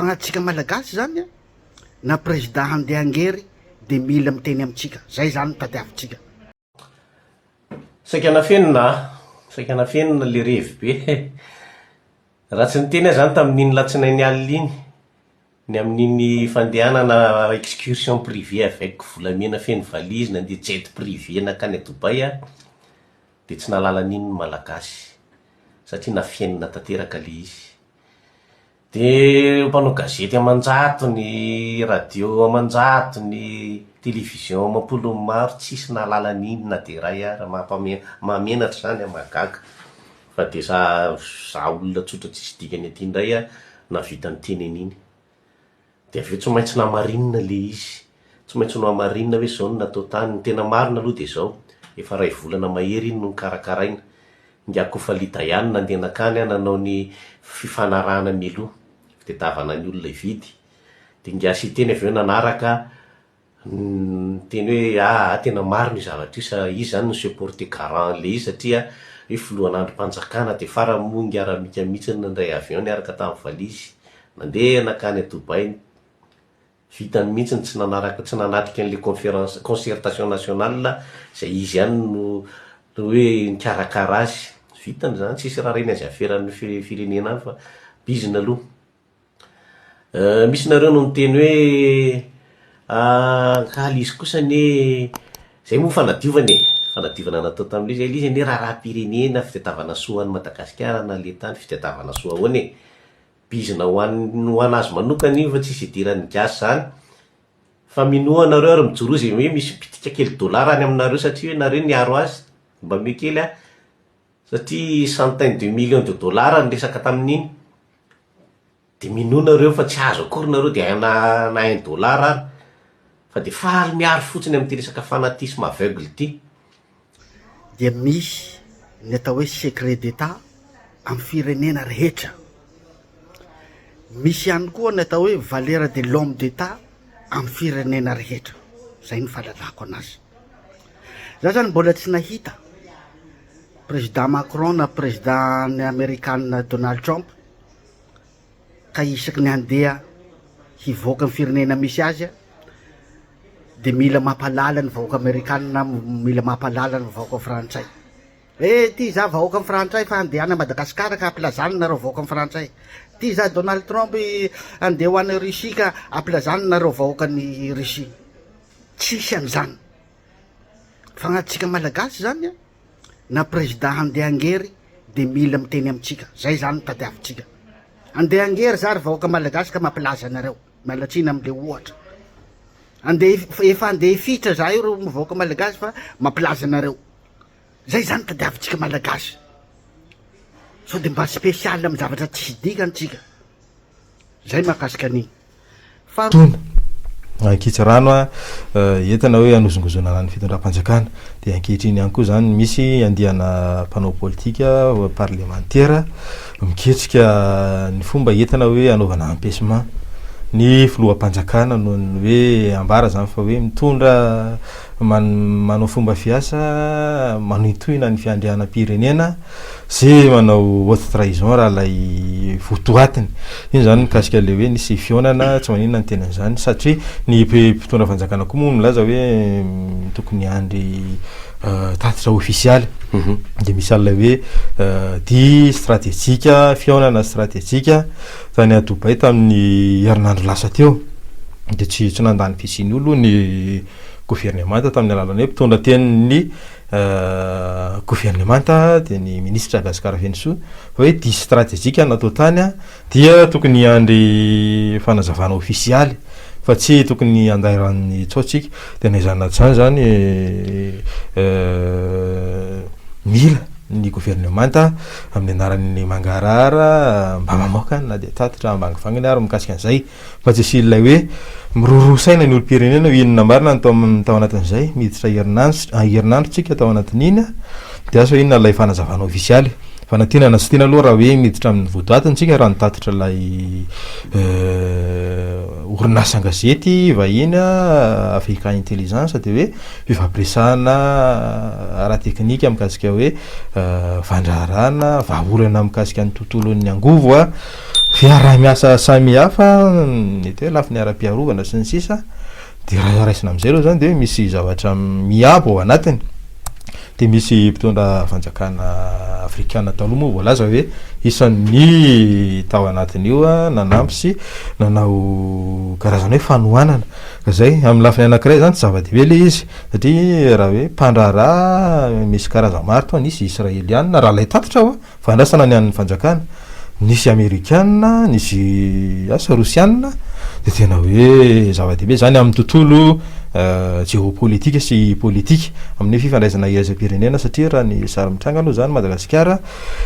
Fa antsika Malagasy zany a, na président handeha angery de mila miteny amitsika, zay zany no tadiavitsika. Saika nafenina a! Saika nafenina le revy be. Raha tsy niteny aho zany tamin'iny latsinainy alina iny, ny amin'iny fandehanana excursion privée avec volamena feno valise nandeha jet privé nankany à Dubaï aho, de tsy nahalala an'iny ny Malagasy satria nafenina tanteraka le izy. De mpanao gazety aman-jatony, radio aman-jatony, télévision amam-polony maro tsisy nahalala an'iny na de iray ara. Mampame- mahamenatra zany a, mahagaga. Fa de za za olona tsotra tsisy dikany aty indray a nahavita niteny an'iny. De avy eo tsy maintsy namarinina le izy, tsy maintsy nohamarinina hoe zao no natao tany. Ny tena marina aloha de zao, efa ray volana mahery iny no nokarakaraina. Ingahy Kofali Dayane nandeha nankany nanao ny fifanarahana mialoha, fitadiavana ny olona hividy. De ingahy Siteny avy eo nanaraka niteny hoe aa tena marina io zavatra io sa izy zany no se porter garant an'le izy satria hoe filohan'andrim-panjakana de farany moa ingahy Ramika mihitsy no nandray avion niaraka tamin'ny valizy nandeha nankany à Dubaï. Vitany mihitsy ny tsy nanaraka, tsy nanatrika an'le conférence, concertation nationale zay izy ihany no hoe nikarakara azy. Vitany zany, tsisy raha reny azy aferan'ny firenena any fa bizina aloha. Misy nareo no niteny hoe ka le izy kosa anie, zay moa fanadiovana e, fanadiovana natao tamin'le izy, le izy anie raharaham-pirenena, fitadiavana soa ho an'i Madagasikara na le tany fitadiavana soa ahoana e. Bizina ho an'ny ho an'azy manokana io fa tsisy idiran'ny gasy zany. Fa minoa anareo ary mijoroa zay hoe misy pitika kely dollar any aminareo satria hoe nareo niaro azy, mba omeo kely aho satria centaine de millions de dollars ny resaka tamin'iny. De minoa nareo fa tsy azo akory nareo de na na un dollar ary fa de faly miaro fotsiny amin'ity resaka fanatisme aveugle ity. Dia misy ny atao hoe secret d'Etat amin'ny firenena rehetra. Misy ihany koa ny atao hoe valeur de l'homme d'Etat amin'ny firenena rehetra. Zay ny fahalalako anazy. Za zany mbola tsy nahita président Macron na président ny amerikana Donald Trump ka isaky ny handeha hivoaka ny firenena misy azy de mila mampalala ny vahoaka amerikana, mila mampalala ny vahoaka frantsay. Eh ty za vahoaka frantsay fa handeha any Madagasikara ka ampilazany nareo vahoaka frantsay. Ty za Donald Trump handeha ho any Russie ka ampilazany nareo vahoakan'i Russie. Tsisy an'izany. Fa antsika Malagasy zany a, na président handeha angery de mila miteny amitsika, zay zany no tadiavitsika. Andeha angery za ry vahoaka Malagasy ka mampilaza anareo, miala tsiny amle ohatra. Andeha efa andeha hifitra za io ry vahoaka Malagasy fa mampilaza anareo. Zay zany tadiavitsika Malagasy. Sao de mba spécial amy zavatra tsisy dikany tsika. Zay mahakasika an'igny. Fa. Tony, ankitsirano a, entina hoe hanozongozonana ny fitondram-panjakana. Dia ankehitriny ihany koa izany misy andiana mpanao politika parlemantera miketrika ny fomba entina hoe hanaovana empêchement ny filoham-panjakana noho ny hoe ambara izany fa hoe mitondra manao fomba fiasa manohintohina ny fiandrianam-pirenena Ze manao haute trahison raha ilay votoatiny. Iny zany mikasika ilay hoe nisy fihaonana, tsy maninona ny teny an'izany satria ny mpitondra fanjakana koa moa milaza hoe tokony hiandry tatitra ofisialy. Dia misy an'ilay hoe dia stratejika, fihaonana stratejika tany à Dubaï tamin'ny herinandro lasa teo. Dia tsy tsy nandany fisian'io aloha ny governemanta tamin'ny alalan'ny hoe mpitondra tenin'ny governemanta dia ny minisitra Gascar Fenosoa fa hoe diso stratejika ny natao tany dia tokony hiandry fanazavana ofisialy fa tsy tokony handairan'ny tsaotsika dia na izany na tsy izany zany mila ny governemanta amin'ny anaran'ny mangarahara mba mamoaka na dia tatitra ambangivanginy ary mikasika an'izay Fa tsy asian'ilay hoe miroroa saina ny olom-pirenena hoe inona marina ny tao tao anatin'izay, miditra herinandro herinandro tsika tao anatin'iny dia asa hoe inona ilay fanazavana ofisialy. Fa na tiana na tsy tiana aloha raha hoe miditra amin'ny votoatiny tsika raha nitatitra ilay orinasa an-gazety vahiny Africa Intelligence dia hoe fifampiresahana ara-teknika mikasika hoe fandraharahana, vahaolana mikasika ny tontolon'ny angovo. fiaraha-miasa samihafa, mety hoe lafiny ara-piarovana sy ny sisa, dia raha raisina amin'izay aloha izany dia hoe misy zavatra miabo ao anatiny. Dia misy mpitondra fanjakana afrikana taloha moa voalaza hoe isan'ny tao anatin'io nanampy sy nanao karazana hoe fanohanana. Ka izay, amin'ny lafiny anankiray izany tsy zava-dehibe ilay izy satria raha hoe mpandraharaha misy karazany maro toa nisy israelianina raha ilay tatitra ho'a. Fandraisana ny an'ny fanjakana, nisy amerikana, nisy asa rosiana, dia tena hoe zava-dehibe izany amin'ny tontolo jeopolitika sy politika, amin'ny fifandraisana iraisam-pirenena satria raha ny sary mitranga aloha izany Madagasikara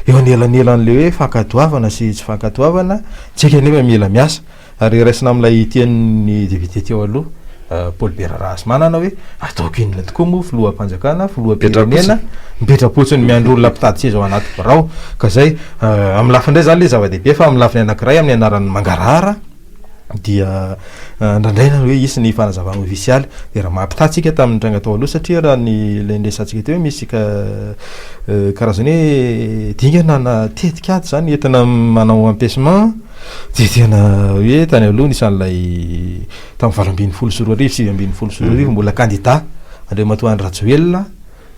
eo anelanelan'ilay hoe fankatoavana sy tsy fankatoavana, tsy haiko anefa mila miasa. Ary raisina amin'ilay tenin'ny député teo aloha, Paul Bert Rahasimanana hoe ataoko inona tokoa moa filoham-panjakana, filoham-pirenena, mipetra-potsiny miandry olona mpitady seza ao anaty birao. Ka izay, amin'ny lafiny iray izany ilay zava-dehibe fa amin'ny lafiny anankiray amin'ny anaran'ny mangarahara dia andrandraina hoe hisy ny fanazavana ofisialy. Dia raha mampitaha tsika tamin'ny tranga tao aloha satria raha ny ilay niresahantsika teo hoe misy karazana hoe dingana na tetikady izany entina manao empêchement. Dia tena hoe tany aloha nisy an'ilay tamin'ny 2018, 2019 mbola kandida Andriamatoa Andry Rajoelina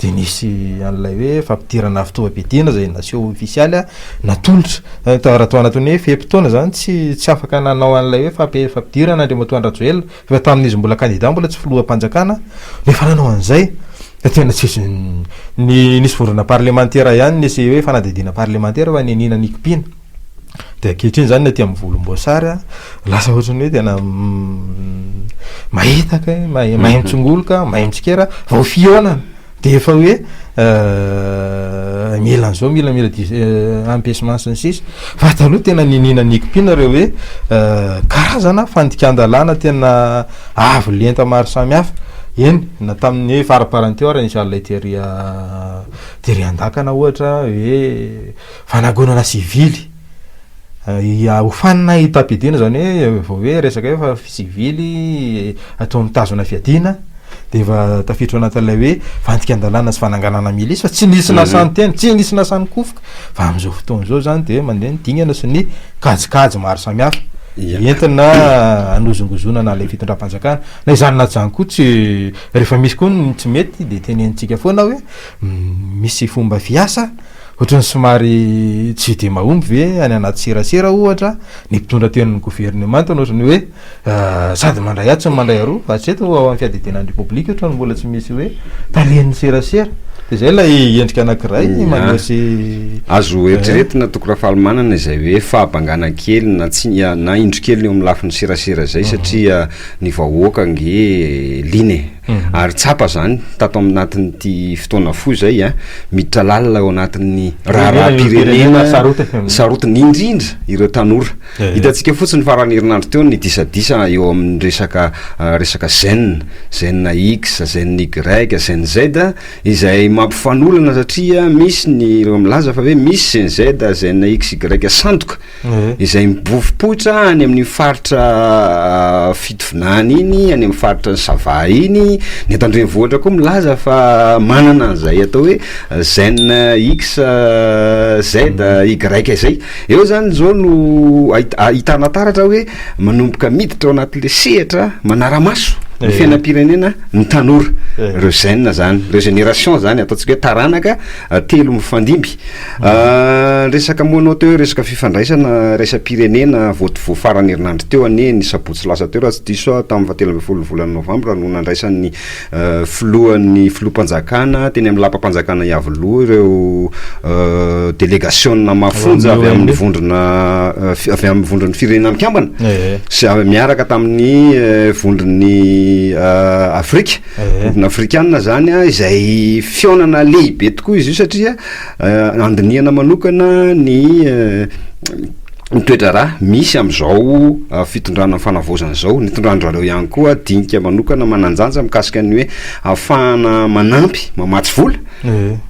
dia nisy an'ilay hoe fampidirana fitaovam-piadiana izay naseho ofisialy natolotra. Raha tao anatin'ny hoe fe-potoana izany tsy tsy afaka nanao an'ilay hoe fampidirana Andriamatoa Andry Rajoelina fa tamin'izy mbola kandida mbola tsy filoham-panjakana no efa nanao an'izay. Dia tena tsisy ny nisy vondrona parlemantera ihany nisy hoe fanadihadiana parlemantera fa niniana nikimpiana. Dia ankehitriny izany ny aty amin'ny volomboasary a, lasa ohatran'ny hoe tena mahitaka e, mahay mahay mitsongoloka, mahay mitsikera, vao fihaonana dia efa hoe mila an'izao, mila mila dis- empêchement sy ny sisa, fa taloha tena niniana nikimpiana ireo hoe karazana fandikan-dalàna tena avo lenta maro samihafa, eny na tamin'ny hoe faraparany teo ary nisy an'ilay tery tery an-dakana ohatra hoe Fanangonana sivily, hofanina hitam-piadiana izany hoe vao hoe resaka hoe fa sivily atao mitazona fiadiana dia efa tafiditra ao anatin'ilay hoe fandikan-dalàna sy fananganana milisy fa tsy nisy nasahy niteny, tsy nisy nasahy nikofoka fa amin'izao fotoana izao izany dia mandeha ny dingana sy ny kajikajy maro samihafa entina hanozongozonana ilay fitondram-panjakana. Na izany na izany koa tsy rehefa misy koa ny tsy mety dia tenenintsika foana hoe misy fomba fiasa Ohatran'ny somary tsy dia mahomby ve any anaty serasera ohatra ny mpitondra tenin'ny governemanta no ohatran'ny hoe sady mandray atsy no mandray aroa fa hatreto ao amin'ny fiadidiana ny repoblika ohatran'ny mbola tsy misy hoe talen'ny serasera dia izay ilay endrika anankiray maneho sy Azo eritreretina Toky Rafalimanana izay hoe fahabangana kely na tsy na indro kely eo amin'ny lafiny serasera izay satria ny vahoaka ange liana e. Ary tsapa izany tato anatin'ity fotoana fohy izay a, miditra lalina ao anatin'ny raharaham-pirenena sarotiny indrindra ireo tanora. Hitantsika fotsiny faran'ny herinandro teo ny disadisa eo amin'ny resaka resaka zen, zen X, zen Y, zen Z izay mampifanolana satria misy ny ireo milaza fa hoe misy zen Z, zen X, Y sandoka. izay mibofopoitra any amin'iny faritra Fitovinany iny, any amin'ny faritra ny Sava iny, ny eto an-drenivohitra koa milaza fa manana an'izay atao hoe zen X, Z, Y izay. Eo zany zao no ahitana taratra hoe manomboka miditra ao anatin'le sehatra manara-maso ny fiainam-pirenena ny tanora, ireo zen zany, ireo génération zany, ataontsika hoe taranaka telo mifandimby. Resaka moa anao teo hoe resaka fifandraisana iraisam-pirenena vao vao faran'ny herinandro teo anie ny sabotsy lasa teo raha tsy diso aho tamin'ny fahatelo ambin'ny folon'ny volana novambra no nandraisan'ny filohan'ny filoham-panjakana teny amin'ny lapam-panjakana Iavoloha ireo delegasiona mafonja avy amin'ny vondrona avy amin'ny vondron'ny firenena mikambana sy miaraka tamin'ny vondron'ny Afrika vondrona afrikanina zany a izay fihaonana lehibe tokoa izy io satria Andinihana manokana ny ny toe-draharaha misy amin'izao fitondrana ny fanavaozana izao. Nitondran-dry zareo ihany koa dinika manokana manan-danja mikasika ny hoe ahafahana manampy, mamatsy vola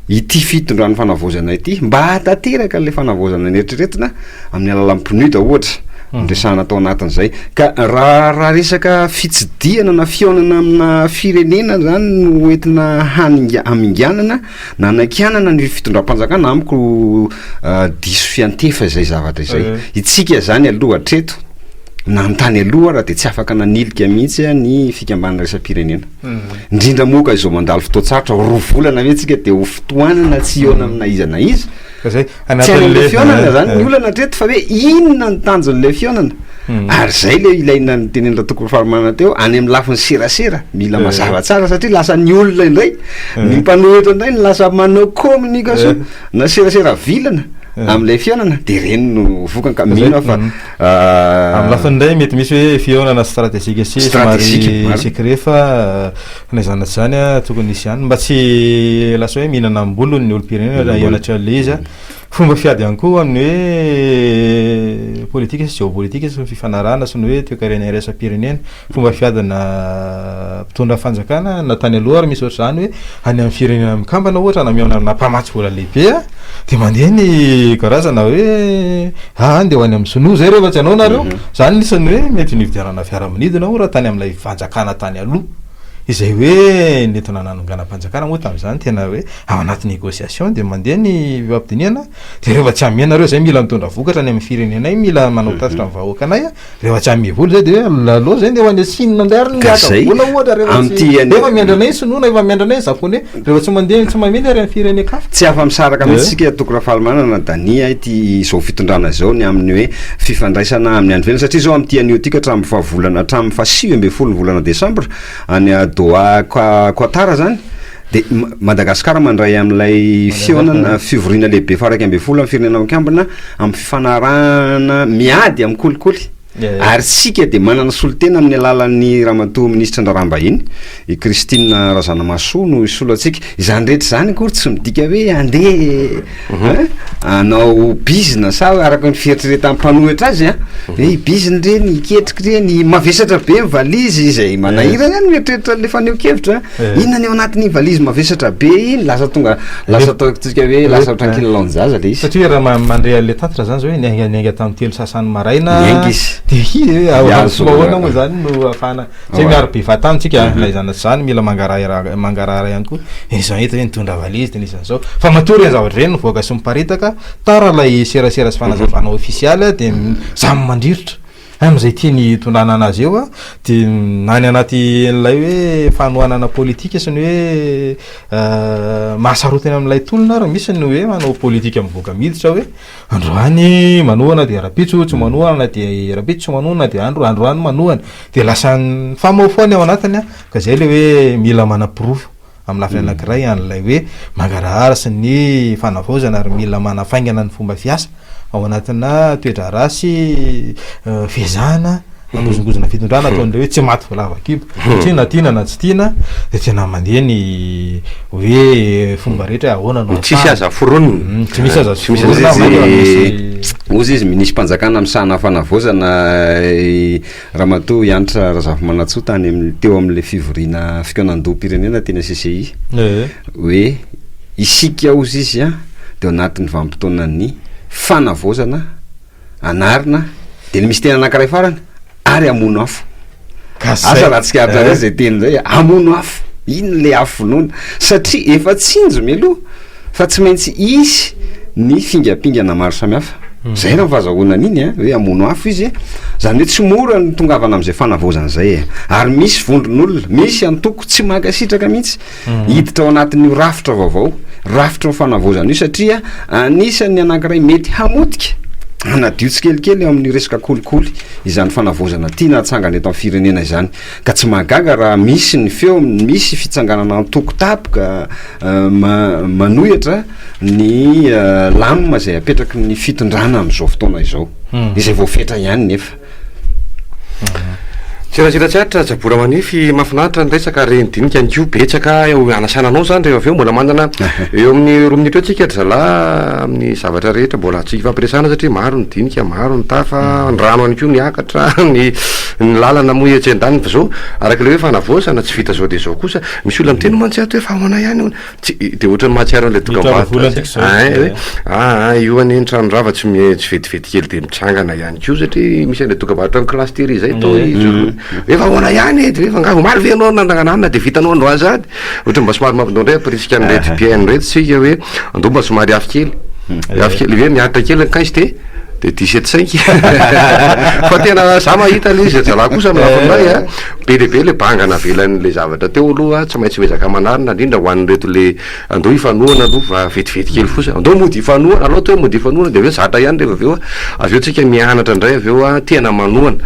ity fitondran'ny fanavaozana ity mba hahatanteraka an'ilay fanavaozana neritreretina amin'ny alalan'ny PNUD ohatra. Noresahana tao anatin'izay. Ka raha raha resaka fitsidihana na fihaonana amina firenena zany no entina haninga- haminganana na hanakianana ny fitondram-panjakana, amiko diso fiantefa izay zavatra izay. Itsika zany aloha hatreto, na ny tany aloha ara dia tsy afaka nanilika mihitsy ny fikambanana iraisam-pirenena. Indrindra moa ka izao mandalo fotoan-tsarotra, roa volana ve tsika dia ho fotoanana tsy hihaona amina iza na iza? Ka zay, Tsy any amin'ilay fihaonana zany ny olana hatreto fa hoe inona ny tanjon'ilay fihaonana? Ary zay le ilaina notenenin'i Ratoky Rafalimanana teo, any amin'ny lafiny serasera, mila mazava tsara satria lasa ny olona indray, ny mpanohitra indray no lasa manao communication na serasera vilana amin'ilay fihaonana de ireny no vokany ka mino aho fa Amin'ny lafiny indray mety misy hoe fihaonana stratégique sy somary secret fa na izany na tsy izany tokony hisy ihany mba tsy lasa hoe mihinana am-bolony ny olom-pirenena raha hianatra an'ilay izy. Fomba fiady ihany koa amin'ny hoe politika sy géopolitique sy ny fifanarahana sy ny hoe toekarena iraisam-pirenena. Fomba fiadina mpitondra fanjakana na tany aloha ary misy ohatr'izany hoe any amin'ny firenena mikambana ohatra na mihaona amina mpamatsy vola lehibe dia mandeha ny karazana hoe aa ndeha ho any amin'ny sinoa zay rehefa tsy hanao nareo. Zany anisan'ny hoe mety nividianana fiaramanidina ohatra tany amin'ilay fanjakana tany aloha izay hoe nentina nanonganam-panjakana moa tamin'izany tena hoe ao anaty négociation dia mandeha ny fifampidinihana dia rehefa tsy hamea nareo zay mila mitondra vokatra any amin'ny firenenay mila manao tatitra amin'ny vahoakanay Rehefa tsy hanome vola zay de hoe aleo zay ndeha ho any Chine ndray ary Ka miaka zay, vola ohatra rehefa amin'ity tsy anie- efa miandry anay ny sinoa na efa miandry anay ny japonais rehefa tsy mandeha tsy mamely ary any firenen-kafa. Tsy afa-misaraka Eh. mihitsy isika Toky Rafalimanana Dania ity izao fitondrana izao ny amin'ny hoe fifandraisana amin'ny any ivelany satria izao amin'ity anio ity ka hatramin'ny faha volana hatramin'ny faha 19 ny volana desambra any Doha Qua- Qatar zany dia Madagasikara mandray amin'ilay fihaonana fivoriana lehibe faha 11 amin'ny firenena mikambana amin'ny fifanarahana miady amin'ny kolikoly ary isika dia manana solontena amin'ny alalan'ny ramatoa minisitry ny raharaham-bahiny i Christine Razanamahasoa no hisolo antsika. Izany rehetra izany akory tsy midika hoe handeha hein, hanao bizina sa araka ny fieritreretan'ny mpanohitra azy an, hoe hibizina ireny, hiketrika ireny, mavesatra be ny valizy izay manahirana ihany mieritreritra an'ilay fanehoan-kevitra. Inona ny ao anatin'iny valizy mavesatra be iny? Lasa tonga, lasa ataontsika hoe lasa ohatran'ny kilalaon-jaza ilay izy. Satria raha mandre an'ilay tatitra zany zao hoe niainga niainga tamin'ny telo sasany maraina. Niainga izy. Dia hi hoe ao Hihazo fomba ahoana moa zany no ahafahana, tsy hoe miaro be fahatany tsika na izany na tsy izany, mila mangarahara mangarahara ihany koa. Izao hita hoe nitondra valizy dia nisy an'izao. Fa matoa ireny zavatra ireny mivoaka sy miparitaka, tara ilay serasera sy fanazavana ofisialy dia samy mandrirotra. Amin'izay tiany hitondrana anazy eo dia na ny anaty an'ilay hoe fanohanana politika sy ny hoe mahasarotiny amin'ilay tolona ary misy ny hoe manao politika mivoaka miditra hoe androany manohana dia rahampitso tsy manohana dia rahampitso tsy manohana dia andro androany manohana dia lasa mifamahofaho ny ao anatiny ka izay ilay hoe mila manaporofo amin'ny lafiny anankiray an'ilay hoe mangarahara sy ny fanavaozana ary mila manafaingana ny fomba fiasa ao anatina toe-draharaha sy fiezahana hanozongozona fitondrana ataon'ilay hoe tsy maty voalavo an-kibo satria na tiana na tsy tiana dia tena mandeha ny hoe fomba rehetra hoe ahoana no Tsisy ahafahana aza foronina. Tsy misy aza Tsy misy foronina aza mainka raha misy Hozy izy minisi-panjakana misahana fanavaozana Ramatoa Hanitra Razafimanantsoa tany amin'ny teo amin'ilay fivoriana fikaonandoham-pirenena teny CCI hoe isika hozy izy a dia ao anatin'ny vanim-potoanan'ny fanavaozana, anarina, dia ny misy teny anankiray farany ary hamono afo. Asa raha tsikaritrareo izay teny izay, hamono afo, inona ilay afo vonoina? Satria efa tsinjo mialoha Fa tsy maintsy hisy ny fingampingana maro samihafa. Zay raha ny fahazahoana an'iny a, hoe hamono afo izy, zany hoe tsy mora ny tongavana amin'izay fanavaozana izay e. Ary misy vondron'olona, misy antoko tsy mankasitraka mihitsy hiditra ao anatin'io rafitra vaovao, rafitry ny fanavaozana io satria anisan'ny anankiray mety hamotika, hanadio tsikelikely eo amin'ny resaka kolikoly izany fanavaozana tiana hatsangana eto amin'ny firenena izany. Ka tsy mahagaga raha misy ny feo, misy fitsanganana antoko tapoka manohitra ny lamina izay apetraky ny fitondrana amin'izao fotoana izao, izay voafetra ihany nefa. Serasera tsy aritra Jabora Manify, mahafinaritra ny resaka ary ny dinika ihany koa betsaka eo anasana anao zany rehefa avy eo mbola manana eo amin'ny 2 minitra eo tsika ry zalahy amin'ny zavatra rehetra mbola azontsika ifampiresahana satria maro ny dinika, maro ny tafa, ny rano ihany koa miakatra, ny ny lalana moa etsy andaniny fa zao araka ilay hoe fanavaozana tsy vita zao dia zao kosa, misy olona miteny mantsy ato hoe fa ahoana ihany hono, Tsy de ohatran'ny mahatsiaro an'ilay dokam-barotra zay. Ein hoe aa io anie ny trano rava tsy mi- tsy vetivety kely de mitsangana ihany koa satria misy an'ilay dokam-barotra ny classe tery zay toa izy hoe efa ahoana ihany e de hoe fa angaha omaly ve ianao nanangana anona de vitanao androany sahady? Ohatran'ny mba somary mampandao indray hampirisika an'ireto mpihaino ireto tsika hoe andao mba somary afo kely, afo kely hoe miaritra kely ny quinze de de dix-sept cinq fa tena za mahita le izy ry zalahy kosa amin'ny lafiny iray a. Be dia be le banga navelan'le zavatra teo aloha, tsy maintsy miezaka manarina indrindra ho an'ireto le andao hifanohana aloha fa vetivety kely fotsiny, andao mody hifanohana, alao atao hoe mody hifanohana de avy eo zatra ihany rehefa avy eo, avy eo tsika mianatra indray avy eo tena manohana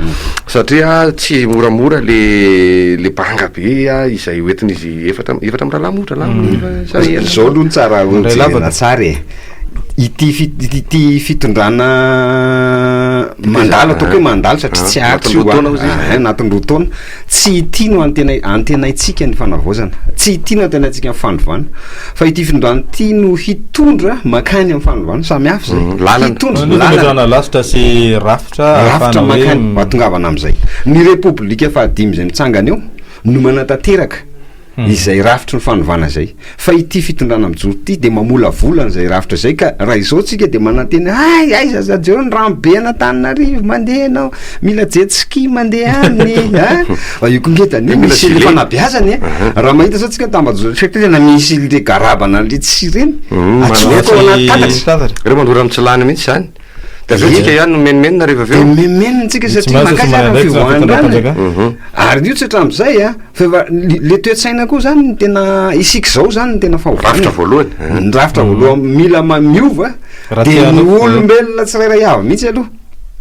satria tsy moramora le le banga be izay hoentin'izy efatra efatra mirahalahy moa dralahy sa enina? Zao aloha no tsara ho jerena tsara e. Ity fi- ity fitondrana mandalo ataoko hoe mandalo satria tsy aritra io Anatin'ny roa taona hozy izy. Ah, anatin'ny 2 taona. Tsy ity no antena- antenaintsika ny fanavaozana, tsy ity no antenaintsika ny fanovana, fa ity fitondrana ity no hitondra mankany amin'ny fanovana, samy hafa izay. Lalana. Hitondra Ny lalana. fametrahana lasitra sy rafitra Rafitra ahafahana hoe mankany hahatongavana amin'izay. Ny repoblika fahadimy izay mitsangana eo no manatanteraka izay rafitry ny fanovana izay. Fa ity fitondrana mijoro ity dia mamolavola an'izay rafitra izay ka raha izao tsika dia manantena hay aiza za jereo ny rano be an'Antananarivo mandeha ianao mila jet ski mandeha any a! Fa io koa nge da Mila misy le gilet. fanabeazana e! Raha mahita zao tsika tambajotra tena misy le garabana le tsihy ireny atsofoka ao anaty tatatra. Ireo mandoro amin'ny tsy lany mihitsy izany. De avy eo tsika ihany no mimenomenona rehefa avy De eo. mimenomenona tsika Tsy satria mahazo mankaiza ary ny tsy manana andraikitra ny fivoahan-drano e. fitondram-panjakana. Ary io tsy hatramin'izay a, fa efa le toe-tsaina koa zany no tena isika izao zany no tena fahovana. Rafitra voalohany. Ny rafitra voalohany mila miova Raha de te ny hanao- olombelona tsirairay avy mihitsy aloha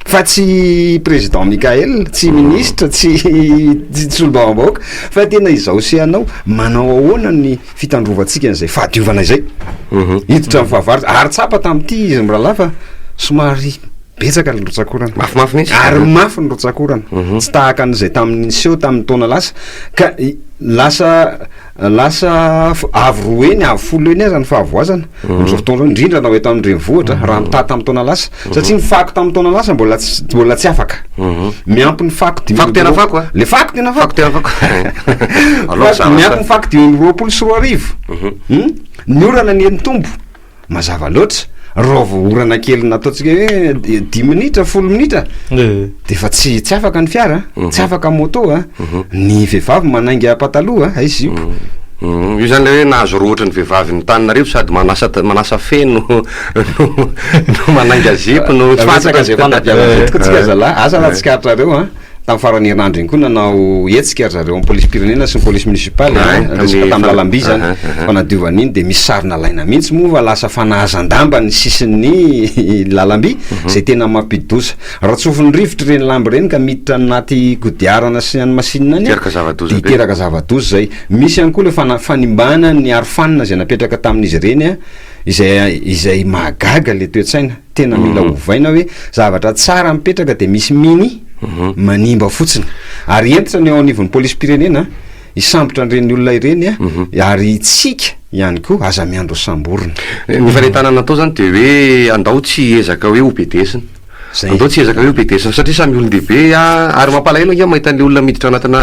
fa tsy président Mickaël, tsy ministre, tsy tsy solombavambahoaka fa tena izao sy ianao manao ahoana ny fitandrovantsika an'izay fahadiovana izay hiditra amin'ny fahavaratra ary tsapa tamin'ity izy mirahalahy fa somary betsaka ny rotsakorana Mafimafy mihitsy. ary mafy ny rotsakorana tsy tahaka an'izay tamin'ny niseho tamin'ny taona lasa ka lasa lasa avo roa heny avo folo heny aza ny fahavoazana amin'izao fotoana izao indrindra na ho eto amin'ny renivohitra raha mitaha tamin'ny taona lasa satria ny fako tamin'ny taona lasa mbola tsy mbola tsy afaka miampy ny fako dimy Fako tena amby fako, a? le fako tena Fako fako tena fako. Alao Fako zavatra. miampy ny fako 2025. Ny orana anie nitombo mazava loatra raha vao orana kely nataontsika hoe dimy minitra 10 minitra de efa tsy tsy afaka ny fiara tsy afaka moto a ny vehivavy manainga pataloha a aiza zipo. Io zany le hoe nahazo rohotra ny vehivavy ny Antananarivo sady manasa manasa fe no no no manainga zipo no tsy Resaka fantatra zay fanabeazana zay tokoa tsika zalahy, asa raha tsikaritrareo an, tamin'ny faran'ny herinandro iny koa nanao hetsika ry zareo amin'ny polisim-pirenena sy ny polisy municipale an, resaka tamin'ny lalam-by zany, fanadiovana iny de misy sary nalaina mihitsy moa fa lasa fanahazan-damba ny sisin'ny lalam-by zay tena mampidi-doza. Raha tsofin'ny rivotra ireny lamba ireny ka miditra anaty kodiarana sy any masinina any Hiteraka zava-doza dia be. hiteraka zava-doza izay. Misy ihany koa ilay fana- fanimbana ny arofanina izay napetraka tamin'izy ireny an, izay izay mahagaga ilay toe-tsaina. Tena mila ovaina hoe zavatra tsara mipetraka dia misy mini manimba fotsiny. Ary hentitra ny eo anivon'ny polisim-pirenena hisambotra an'ireny olona ireny ary itsika ihany koa aza miandry ho samborina. Ny fanentanana atao zany dia hoe andao tsy hiezaka hoe ho bedesina. Zay. Andao tsy hiezaka hoe ho bedesina satria samy olon-dehibe ary mampalahelo ange mahita an'le olona miditra anatina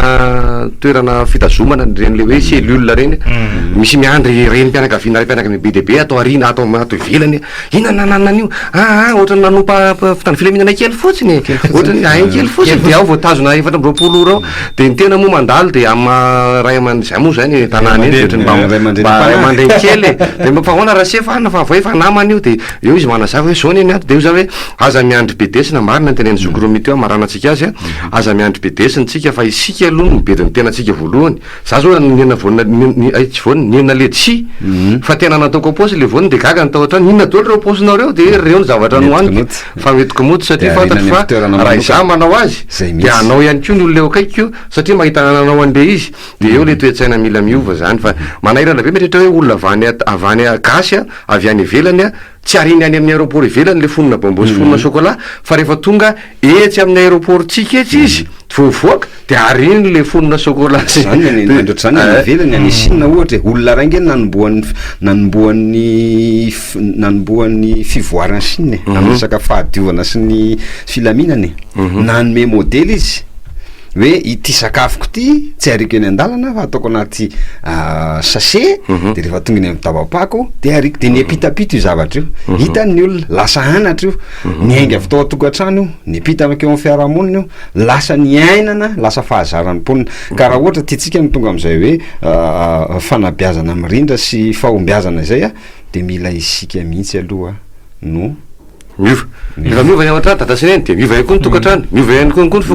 toerana fitazomana ireny le hoe cellule ireny. Misy miandry renim-pianakaviana raim-pianakaviana be dia be ato aoriana ato ato ivelany. Inona no nananana an'io? Aa ohatran'ny nanompa mpitandro filaminana kely fotsiny e. Ohatran'ny ain kely fotsiny dia ao voatazona 24 ora ao. Dia ny tena moa mandalo dia amin'ny maha ray aman zay moa zany e tanàna eny dia ohatran'ny mba mba ray aman-dreny kely e. Dia mba fa ahoana Rasefo an fa vao efa namana io dia eo izy manazava hoe zao anie ny ato dia eo za hoe aza miandry bedesina marina ny tenenin'i zoky Romy teo hamaranantsika azy a. Aza miandry bedesina tsika fa isika aloha no mibedy ny tenantsika voalohany. Za zao nihinana voanina ay tsy voanina, nihinana letchis fa tena nataoko am-paosy le voanina de gaga ny tao an-trano, inona daholo reo paosinao reo de reo ny zavatra nohaniko fa hoentiko mody satria fantatro fa raha izaho manao azy de hanao ihany koa ny olona eo akaikiko satria mahita nanao an'le izy de eo le toe-tsaina mila miova zany fa manahirana be mieritreritra hoe olona avy any avy any gasy a avy any ivelany a Tsy ariany any amin'ny aéroport ivelany le fonona bonbon sy fonona chocolat fa rehefa tonga etsy amin'ny aéroport tsika etsy izy. Vao mivoaka de ariany le fonona chocolat sy. Zany any de androtra zany any ivelany any Chine ohatra e, olona ray nge nanombohan'ny nanombohan'ny nanombohan'ny fivoaran'i Chine e, amin'ny resaka fahadiovana sy ny filaminana e, nanome modely izy hoe ity sakafoko ity tsy ariako eny an-dalana fa ataoko anaty sachet de rehefa tonga eny amin'ny dabam-pako de ariako, de niampitampita io zavatra io, hitan'ny olona, lasa anatra io, niainga avy tao an-tokantrano io, niampita mankeo amin'ny fiarahamonina io, lasa niainana, lasa fahazaran'ny mponina. Ka raha ohatra tiantsika ny tonga amin'izay hoe fanabeazana mirindra sy fahombiazana izay de mila isika mihitsy aloha no miova. Rehefa miova ny ao an-trano, dada sy neny, de miova ihany koa ny tokantrano, miova ihany koa ny.